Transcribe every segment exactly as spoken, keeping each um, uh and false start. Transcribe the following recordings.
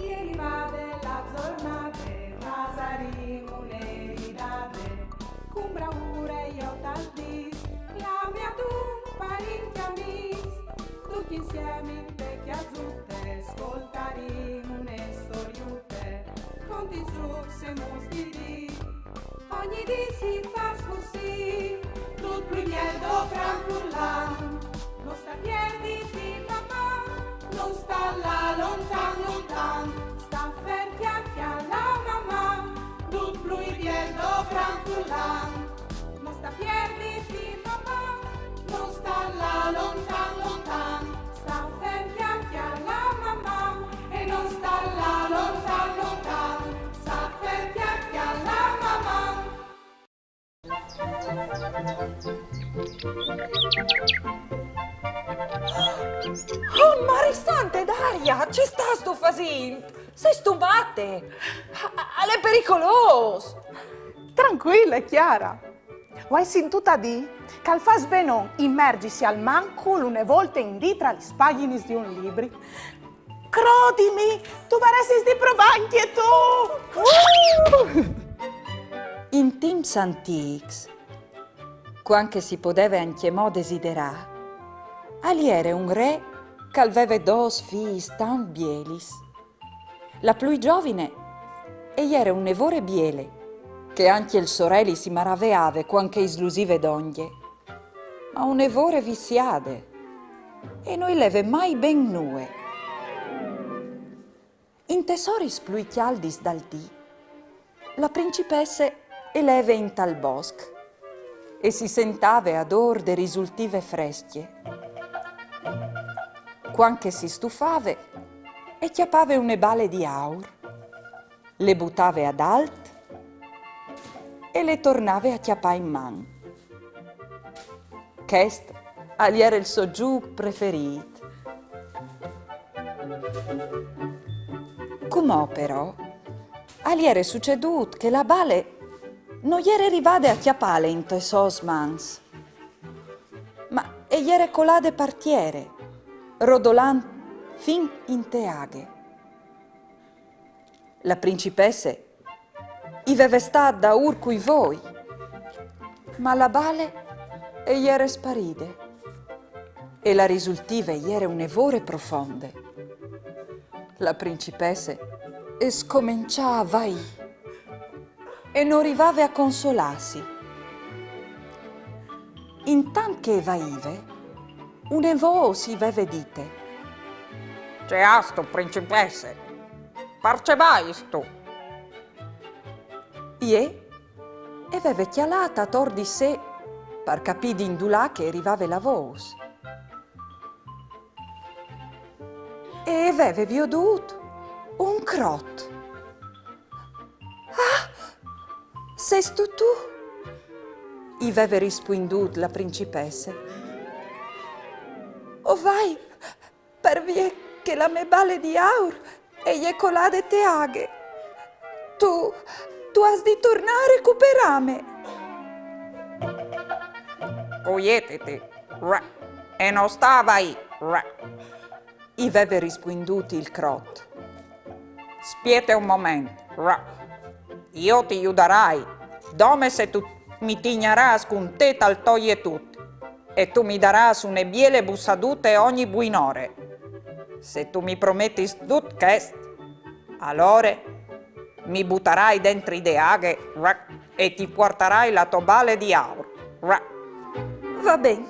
Che rivade la zornade, fasarìn une ridade, cun braure jo tal dis, clame adun parint e amis, ducj insiemi inte cjasute, scoltarìn une storiute, conti, zucs e mustiris. Ogni dì si fâs cussì, dut plui biel dopran furlan. No sta pierditi, papà, no sta lâ lontan, lontan, sta fer cjale a la mamà, dut plui biel dopran furlan. No sta pierditi, papà, no sta lâ lontan, lontan, sta fer cjale a la mamà, e no sta lâ lontan, lontan, sta fer cjale a la mamà. Oh, Marie Sante, Daria, ce stâstu fasint? Sêstu mate? A-, a-, al è pericolôs! Trancuile, Chiara. O ai sintût a dî che al fâs benon imergisi almancul une volte in dì tra lis pagjinis di un libri. Crodimi, tu varessis di provâ ancje tu! Uh! In timps antîcs, cuant che si podeve ancjemò desiderâ, al jere un re che al veve dôs fiis tant bielis. La plui zovine e jere une vore biele, che ancje il soreli si maraveave cuant che i slusive dongje, ma une vore vissiade, e no i leve mai ben nuie. Intes oris plui cjaldis dal dì, la principesse e leve intal bosc e si sentave adôr de risultive frescje. Cuant che si stufave, e cjapave une bale di aur, le butave adalt e le tornave a cjapâ in man. Chest al jere il so zûc preferît. Cumò però al jere sucedût che la bale no jere rivade a cjapâle intes sôs mans, ma e jere colade par tiere, rodolant fin inte aghe. La principesse i veve stât daûr cui voi, ma la bale e jere sparide e la risultive e jere une vore profonde. La principesse e scomençà a vaî e no rivave a consolâsi. Intant che e vaive, une vôs i veve dite: Ce âstu, principesse? Parcè vaistu? Jê e veve cjalât ator di se par capî di indulà che e rivave la vôs. E e veve viodût un crot. Ah! Sêstu tu? I veve rispuindût la principesse. O vai, parvie che la mê bale di aur e je colade te aghe. Tu, tu âs di tornâ a recuperâme. Cuietiti, e no sta a vaî, i veve rispuindût il crot. Spiete un moment, jo ti judarai, dome se tu mi tignarâs cun te tal to jetut, e tu mi darâs une biele bussadute ogni buinore. Se tu mi prometis dut chest, alore mi butarai dentri de aghe e ti puartarai la tô bale di aur. Va ben,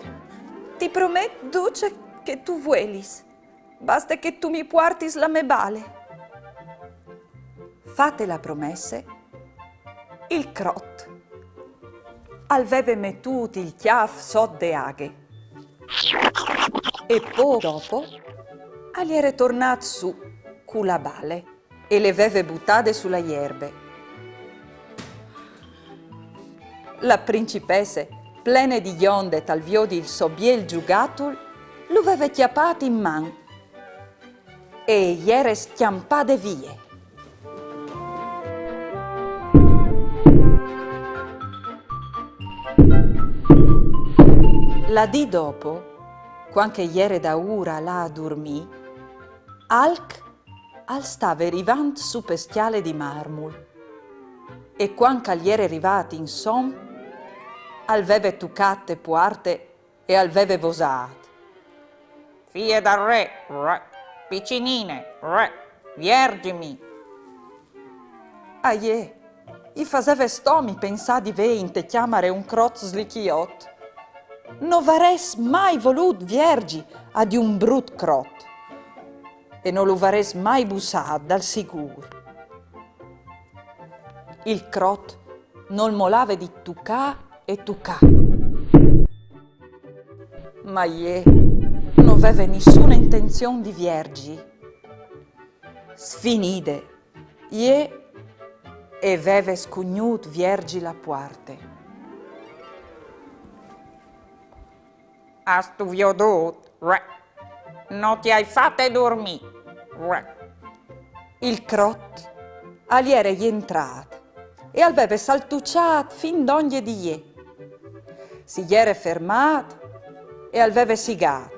ti promet dut ce che tu vuelis. Baste che tu mi puartis la mê bale. Fate la promesse, il crot al veve metût il cjâf sot de aghe e pôc dopo al jere tornât sù cu la bale e le veve butade su la jerbe. La principesse, plene di gjonde tal viodi il so biel zugatul, lu veve cjapât in man e e jere scjampade vie. La dì dopo, cuant che e jere daûr a lâ a durmî, alc Al stave rivant su pe scjale di marmul. E cuant che al jere rivât insom, al veve tucât te puarte e al veve vosât: «Fie dal re, re, piçinine, re, vierzimi!» A jê i faseve stomi pensâ di vê inte cjamare un crot slichiot. No varès mai volût vierzi a di un brut crot. E no lu varès mai bussât dal sigûr. Il crot nol molave di tucâ e tucâ. Ma jê no veve nissune intenzion di vierzi. Sfinide, jê e veve scugnût vierzi la puarte. «Âstu viodût? Uè. No ti ai fate durmî. Uè.» Il crot al jere jentrât e al veve saltuçât fin dongje di jê. Si jere fermât e al veve sigât: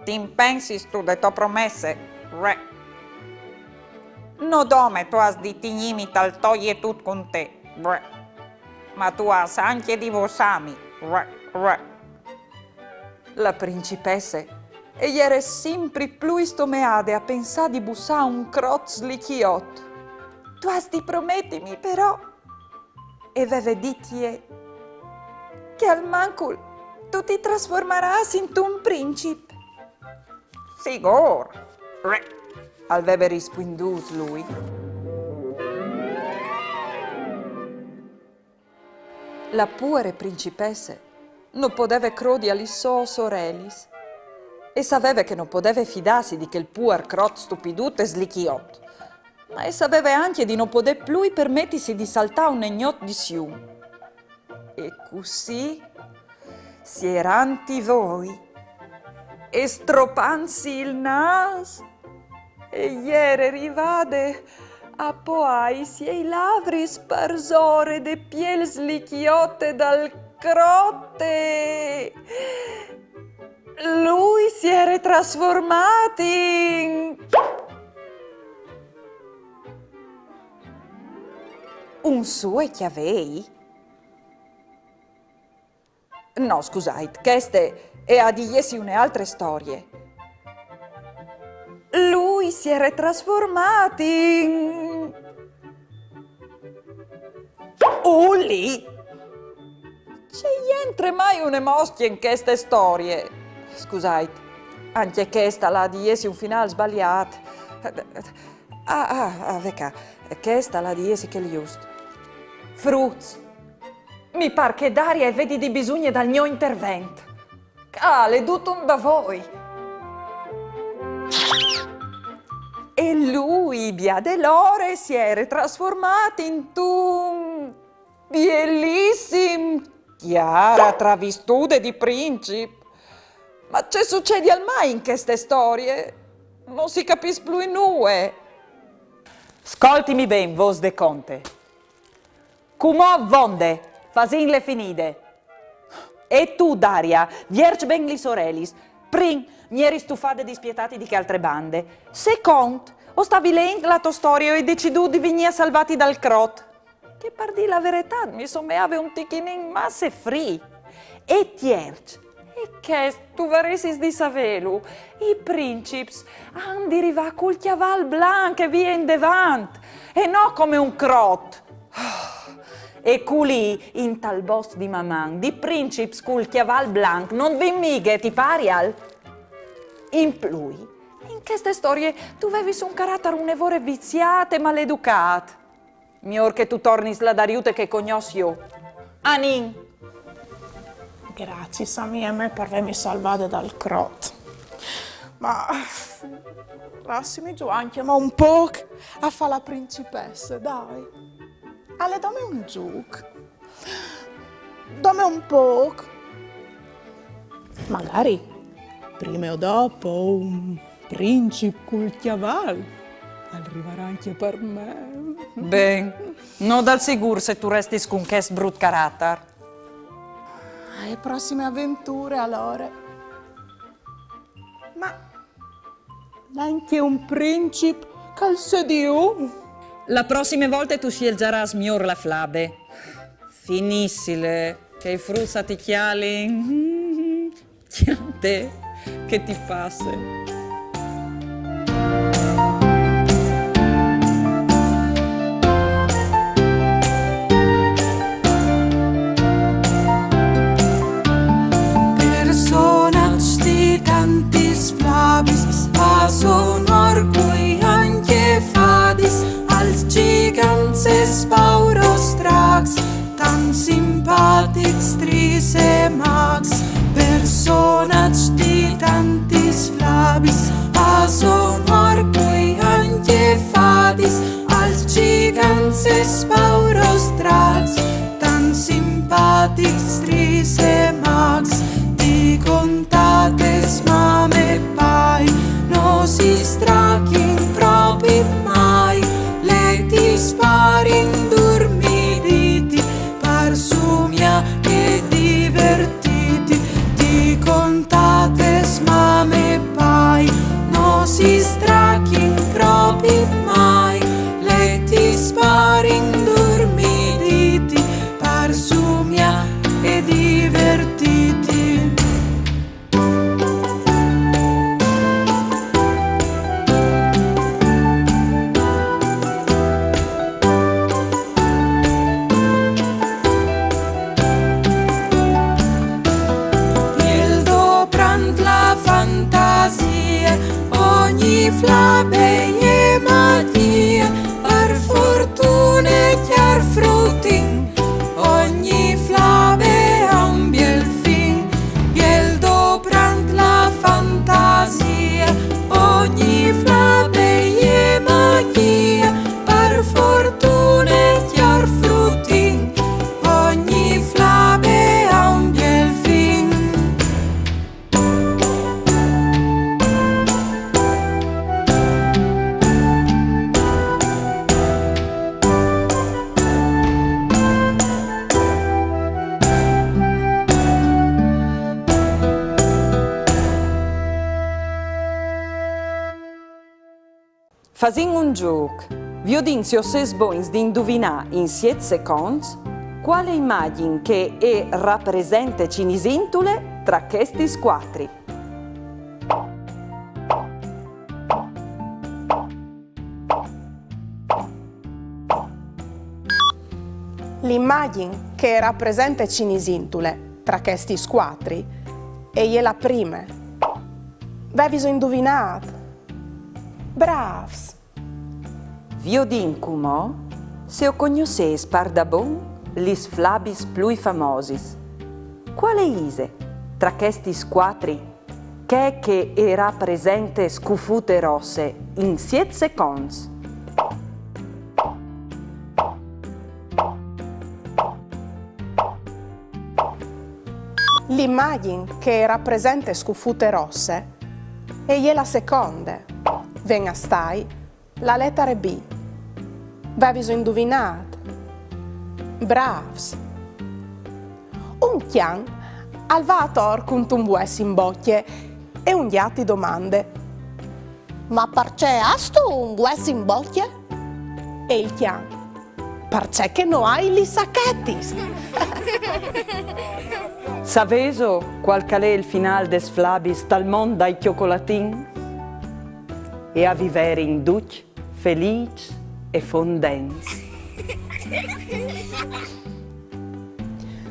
«Ti impensistu de tô promesse? Uè. No dome tu âs di tignîmi tal to jetut cun te. Uè. Ma tu âs ancje di vossâmi. Uè, uè.» La principesse e jere simpri plui stomeade a pensâ di bussâ un crot slichiot. «Tu âs di prometimi, però», e veve dit jê, «che almancul tu ti trasformarâs intun princip.» «Sigûr», al veve rispuindût lui. La puare principesse no podeve crodi a lis sôs orelis. E saveve che no podeve fidâsi di chel puar crot stupidut e slichiot. Ma e saveve ancje di no podê plui permetisi di saltâ une gnot di sium. E cussì, sierant i voi e stropantsi il nâs, e jere rivade a poâ i siei lavris parsore de piel slichiote dal crot. Lui si jere trasformât in un sue cjavei? No, scusait, cheste e à di jessi une altre storie. Lui si jere trasformât in Uli! Ce jentre mai une moscje in cheste storie? Scusait, ancje chesta la à di jessi un finâl sbaliât. Ah, ah, ah, ve ca, chesta la à di jessi chel just. Fruts, mi pâr che Daria e vedi di bisugne dal gno intervent. Ca al è dut un da voi. E lui, biadelore, si jere trasformât intun bielissim Chiara travistude di princip. Ma ce sucedial mai in cheste storie? No si capìs plui nuie. Scoltimi ben, vôs de conte. Cumò vonde, fasìnle finide. E tu, Daria, vierç ben lis orelis. Prin, mi jeri stufade di spietâti di chê altre bande. Secont, o stavi leint la tô storie e o ai decidût di vignî a salvâti dal crot. Che, par dî la veretât, mi someave un tichinin masse fri. E tierç, e chest tu varessis di savêlu, i princips a àn di rivâ cul cjaval blanc e vie indevant, e no come un crot. E culì, intal bosc di Maman, di princips cul cjaval blanc no 'nd vin mighe, ti parial? In plui, in cheste storie tu vevis un caratar une vore viziât e maleducât. Miôr che tu tornis la Dariute che e cognòs jo. Anìn! Graciis, amie mê, par vêmi salvade dal crot. Ma lassimi zuiâ ancjemò un pôc a fâ la principesse, dai. Ale, dome un zûc. Dome un pôc. Magari, prime o dopo, un princip cul cjaval al rivarà ancje par me. Ben, no dal sigûr se tu restis cun chest brut caratar. Ae prossime aventure, alore. Ma nancje un princip Calzediu. La prossime volte tu siegiarâs miôr la flabe. Finissile, che i fruts a ti cjalin. Cjante, che ti passe. Personatgs di tantis flabis a son orcui ancje fadis, als gigants e spauros dracs, tan simpatics tris e mags. Personatgs di tantis flabis a son orcui ancje fadis, als gigants e spauros dracs, tan simpatics tris e mags. Di contates mame e pai, no si strachin propit mai, le ti sparin durmiditi, par sumiâ e divertiti. Di contates mame e pai, no si strachin propit mai, le ti sparin durmiditi, par sumiâ e divertiti. Biel doprant la fantasie, ogni flabe e je magjie, par fortune cjar frutin, ogni flabe a un biel fin. Biel doprant la fantasie, ogni flabe e je magjie, par fortune cjar frutin, ogni flabe a un biel fin. Fasìn un zûc. Viodìn se o sês bogns di induvinâ in siet seconts cuale imagjin che e rapresente Cinisintule tra chestis cuatri. L'imagjin che e rapresente Cinisintule tra chestis cuatri e je la prime. Veviso induvinât? Brâfs! Viodìn cumò se o cognossês pardabon lis flabis plui famosis. Cuale ise, tra chestis cuatri, chê che e rapresente Scufute Rosse in siet seconts? L'imagjin che e rapresente Scufute Rosse e je la seconde. Ven a stâi la letare B. Veviso induvinât? Brâfs! Un cjan al va ator cuntun vues in bocje e un gjat i domande: Ma parcè âstu un vues in bocje? E il cjan: Parcè che no ai lis achetis. Savêso cuâl che al è il finâl des flabis tal mont dai cjocolatins? E a viverin ducj felîçs e fondents.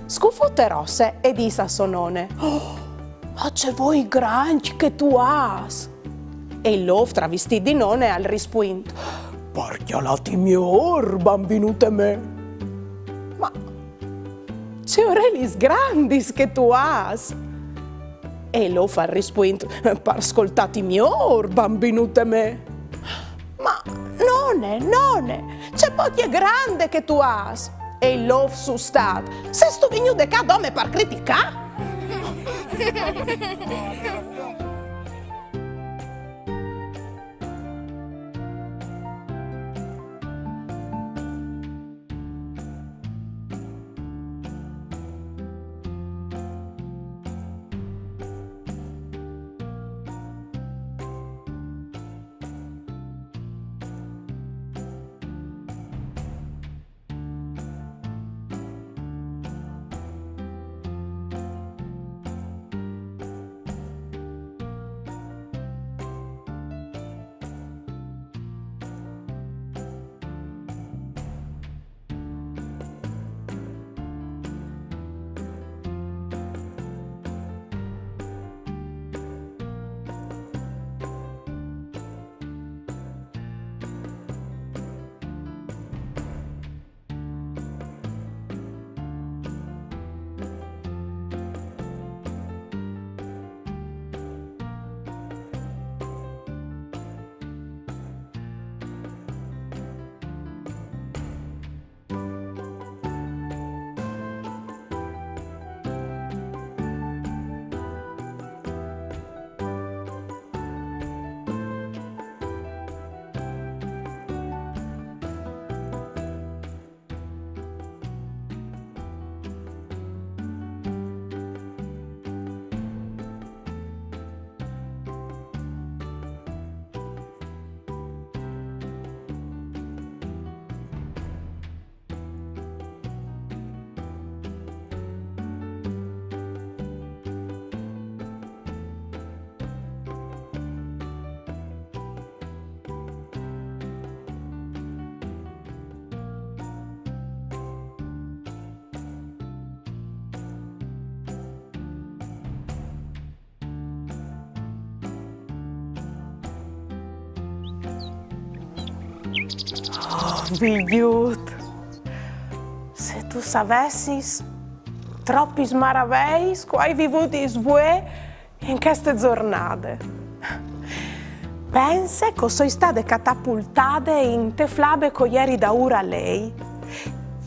Scufute Rosse e dîs a sô none: Oh, ma ce voi grancj che tu âs! E il lôf, travistît di none, al rispuint: Par cjalâti miôr, bambinute mê. Ma ce orelis grandis che tu âs! E il lôf al rispuint: Par scoltâti miôr, bambinute mê. Ma none, none, ce bocje grande che tu âs! E il lôf sustât: Sêstu vignude ca dome par criticâ? Vigjut, se tu savessis tropis maraveis che o ai vivudis vuê in cheste zornade. Pense che o soi stade catapultade inte flabe che o jeri daûr a lei.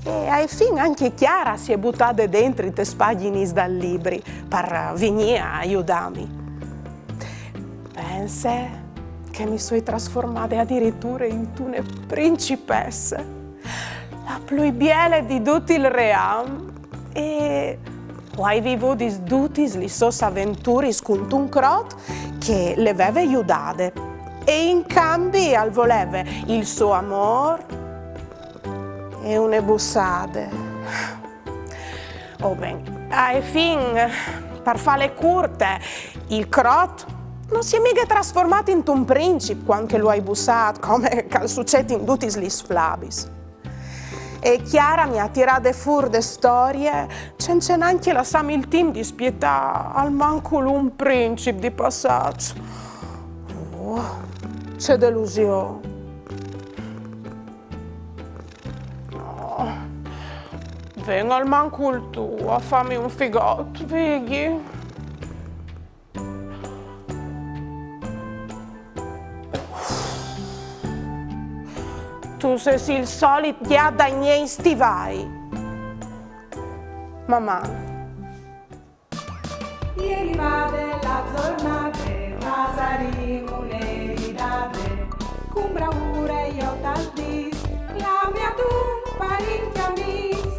E ae fin ancje Chiara si è butade dentri tes pagjinis dal libri par vignî a judâmi. Pense che mi soi trasformade adiriture intune principesse, la plui biele di dut il ream, e o ai vivudis dutis lis sôs aventuris cuntun crot che le veve judade. E in cambi al voleve il so amôr e une bussade. Oh ben, ae fin, par fâle curte, il crot no si è mighe trasformât intun princip cuant che lu ai bussât, come che al sucêt in dutis lis flabis. E Chiara mi à tirade fûr de storie cence nancje lassâmi il timp di spietâ almancul un princip di passaç. Oh, ce delusion. Oh. Ven almancul tu a fâmi un figot, Vigji. Tu sês il solit gjat dai miei stivâi. Maman. E rivade la zornade, fasarìn une ridade, cun braure jo tal dîs, clame adun parint e amîs,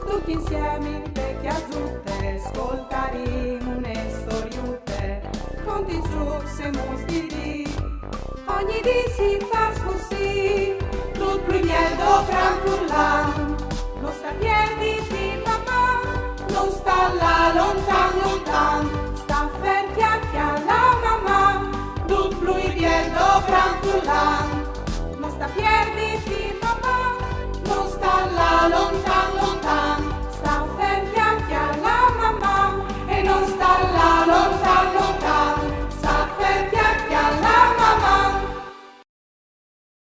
ducj insiemi inte cjasute, scoltarìn une storiute, conti, zûcs e muts di dì. Ogni dì si fâs cussì, dut plui biel dal gran furlan, no sta pierdi di papà, no sta lâ lontan.